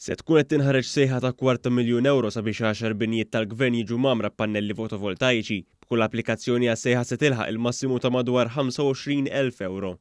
Se tkun qed tinħareġ sejħa ta' kwart ta' miljun ewro sabiex għaxar binjiet tal-Gvern jiġu mgħammra b'pannelli fotovoltajiċi, b'kull applikazzjoni għas-sejħa se tilħaq il-massimu ta' madwar 25,000 ewro.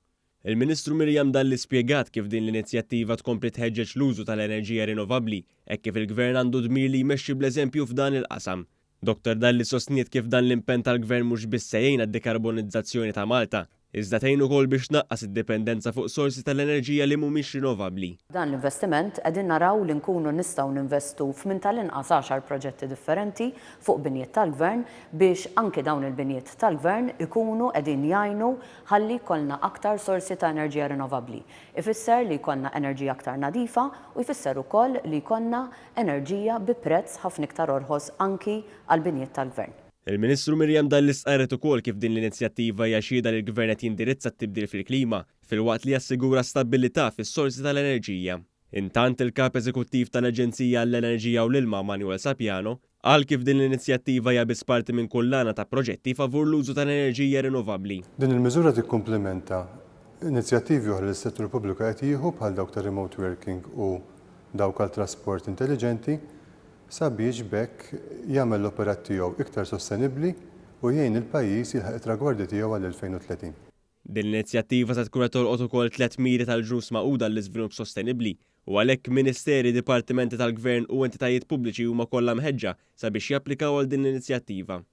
Il-Ministru Miriam Dalli spjegat kif din l-inizjattiva tkompli tħeġġeġ l-użu tal-enerġija rinnovabbli hekk kif il-Gvern għandu dmir li jmexxi bl-eżempju f'dan il-qasam. Dottor Dalli sostniet kif dan l-impenn tal-Gvern mhux biss se jgħin għad-dekarbonizzazzjoni ta' Malta, iżda tgħin ukoll biex tnaqqas id-dipendenza fuq sorsi tal-enerġija li mhumiex rinnovabbli. Dan l-investiment qegħdin naraw li nkunu nistgħu ninvestu f'minn tal-inqas għaxar proġetti differenti fuq binjiet tal-Gvern biex anki dawn il-binjiet tal-Gvern ikunu qegħdin jgħinu ħalli jkollna aktar sorsi ta' enerġija rinnovabbli. Ifisser li jkollna enerġija aktar nadifa u jfisser ukoll li jkollna enerġija bi prezz ħafna iktar orħos anki għall-binjiet tal-Gvern. Il-Ministru Miriam Dalli stqarret ukoll kif din l-inizjattiva hija xhieda li l-Gvern qed jindirizza t-tibdil fil-klima filwaqt li jassigura stabbilità fis-sorsi tal-enerġija. Intant, il-Kap Eżekuttiv tal-Aġenzija għall-Enerġija u l-Ilma, Manuel Sapiano, qal kif din l-inizjattiva hija biss parti minn kullana ta' proġetti favur l-użu tal-enerġija rinnovabbli. Din il-miżura tikkumplimenta inizjattivi oħra li s-settur pubbliku qed jieħu bħal dawk ta' remote working u dawk għal trasport intelliġenti sabiex b'hekk jagħmel l-operat tiegħu iktar sostenibbli u jgħin lill-pajjiż jilħaq it-tragwardi tiegħu għall-2030. Din l-inizjattiva se tkun qed tolqot ukoll tlett miri tal-Ġnus Magħquda għall-Iżvilupp Sostenibbli u għalhekk Ministeri, Dipartimenti tal-Gvern u entitajiet pubbliċi huma kollha mħeġġa sabiex japplikaw għal din l-inizjattiva.